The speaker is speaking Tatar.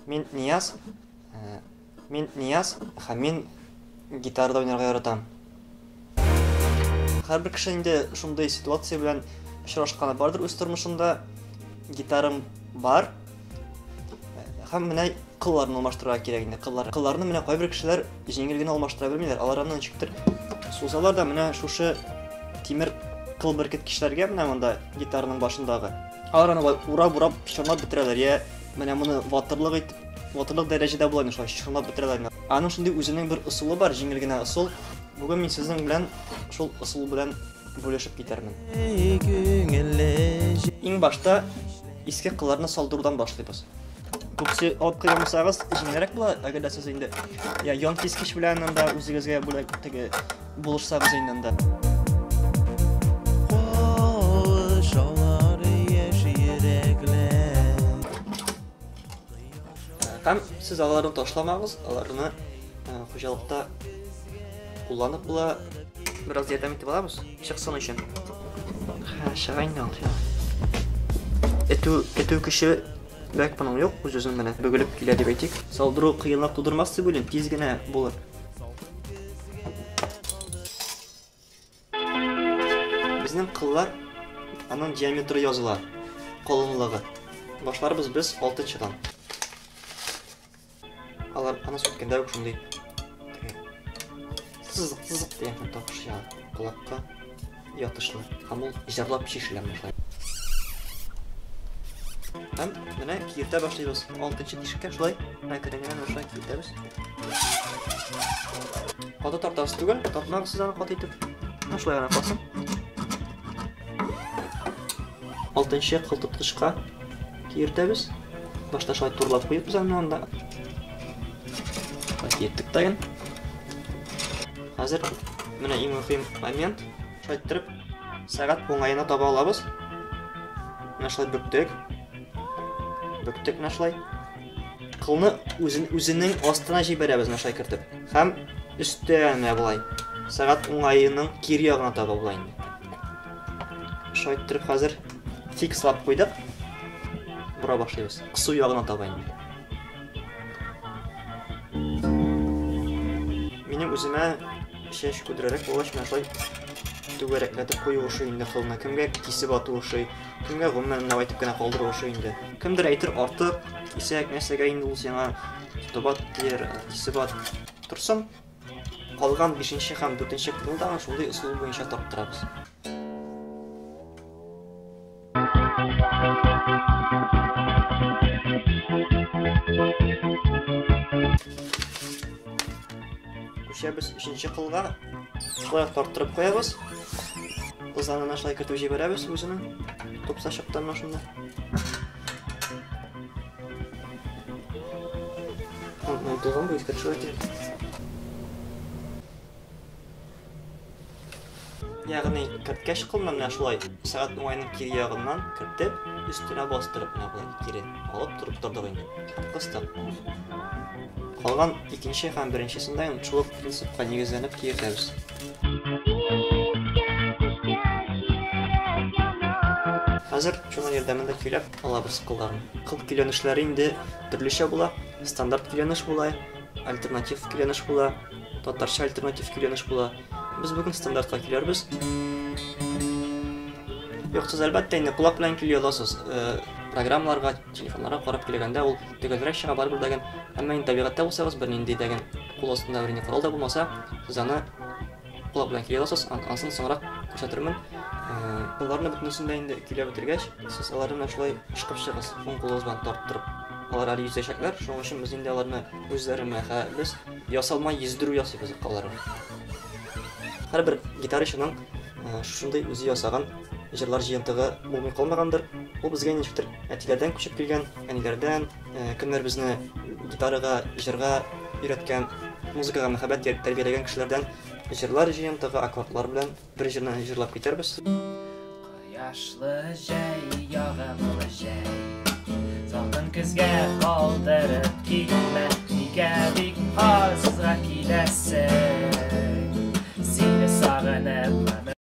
Мин Нияз, мин Нияз һәм мин гитарада уйнарга яратам. Һәрбер кеше инде шундый ситуация белән очрашканы бардыр үз тормышында. Гитарам бар. Һәм менә кылларны алмаштырырга кирәк инде, кыллар. Кылларны менә кайбер кешеләр җиңел генә алмаштыра белмиләр. Алар аны ничектер сузалар да менә шушы тимер кыл беркеткечләргә менә монда гитараның башындагы. Алар аны урап-урап чорнап бетерәләр. Я менә моны ватырлык итеп, ватырлык дәрәҗәдә була инде шулай чорнап бетерәләр. Аның шундый үзенең бер ысулы бар, җиңел генә ысул. Бүген мин сезнең белән шул ысул белән бүлешеп китәрмен. Иң башта иске кылларны салдырудан башлыйбыз. Күпсе алып куйган булсагыз, җиңелрәк була, әгәр дә сез инде я ян кискеч белән анда үзегезгә бүләк теге булышсагыз инде анда. Һәм сез аларны ташламагыз, аларны хуҗалыкта кулланып була. Бераз ярдәм итеп алабыз, чыксын өчен. Ха, чыга инде ул. Этү, этү көче бәк моның юк, үз-үзен менә бөгелеп килә дип әйтик. Салдыру кыенлык тудырмас дип уйлыйм, тиз генә булыр. Безнең кыллар, аның диаметры языла, калынлыгы. Башларыбыз без 6-нчыдан. Алар аны сүткәндә үк шундый сызык сызык дигән тавыш чыга, колакка ятышлы. Һәм ул җырлап чишелә менә шулай. Һәм менә киертә башлыйбыз. 6-нчы тишеккә шулай әкрен генә шулай киертәбез. Каты тартасыз түгел, тартмагыз сез аны каты итеп. Менә шулай гына калсын. 6-нчы кылтыткычка киертәбез. Башта шулай турлап куеп без аны анда. Киерттек тагын. Хәзер менә иң мөһим момент. Шулай иттереп сәгать уңаена таба алабыз. Менә шулай бөктек. Бөктек менә шулай. Кылны үзенең астына җибәрәбез менә шулай кертеп. Һәм өстә менә болай. Сәгать уңаеның кире ягына таба була инде. Шулай иттереп хәзер фикслап куйдык. Бора башлыйбыз. Кысу ягына таба инде. Минем үземә чәч күдрәрәк булгач, менә шулай түгәрәкләтеп кую ошый инде кылны. Кемгә кисеп ату ошый, кемгә гомумән менә әйтеп кенә калдыру ошый инде. Кемдер әйтер артык, кисәк, нәрсәгә инде ул сиңа тотып ат дияр, кисеп ат. Торсын. Калган 5-нче һәм 4-нче кылны да шундый ысул буенча тарттырабыз. Күчәбез 3-нче кылга. Шулай тарттырып куябыз. Кызларны шулай кертеп җибәрәбез үзенең. Тупса чыкты менә шунда. Онытылган бу искә төшерә кирәк. Ягъни керткәч кылны менә шулай сәгать уңайның кире ягыннан кертеп, өстенә бастырып менә болай кире алып торып тордык инде. Кыстык. Калган икенче һәм беренчесен дә шул ук принципка нигезләнеп киертәбез. Хәзер шуның ярдәмендә көйләп алабыз кылларны. Кыл көйләнешләре инде төрлечә була. Стандарт көйләнеш була, альтернатив көйләнеш була, татарча альтернатив көйләнеш була. Без бүген стандартка киләрбез. Юк, сез әлбәттә инде колак белән көйли аласыз. Программаларга, телефоннарга карап көйләгәндә ул төгәлрәк чыга барыбер дәген. Әмма инде табигатьтә булсагыз, бернинди дәген кул астында бернинди корал да булмаса, сез аны колак белән көйли аласыз. Анысын соңрак күрсәтермен. Кулларны бөтенесен дә инде көйләп бетергәч, сез аларны менә шулай ышкып чыгыгыз, уң кулыгыз белән тарттырып. Алар әле йөзәчәкләр, шуның өчен без инде аларны үзләре менә без ясалма йөздерү ясыйбыз аларга. Һәрбер гитарачының шушындый үзе ясаган җырлар җыентыгы булмый калмагандыр. Ул безгә ничектер әтиләрдән күчеп килгән, әниләрдән, кемнәр безне гитарага, җырга өйрәткән, музыкага мәхәббәт тәрбияләгән кешеләрдән җырлар җыентыгы, аккордлар белән бер җырны җырлап китәрбез. Кояшлы җәй, ягымлы җәй, салкын көзгә калдырып китмә, нигә бик азга киләсең? Сине сагынып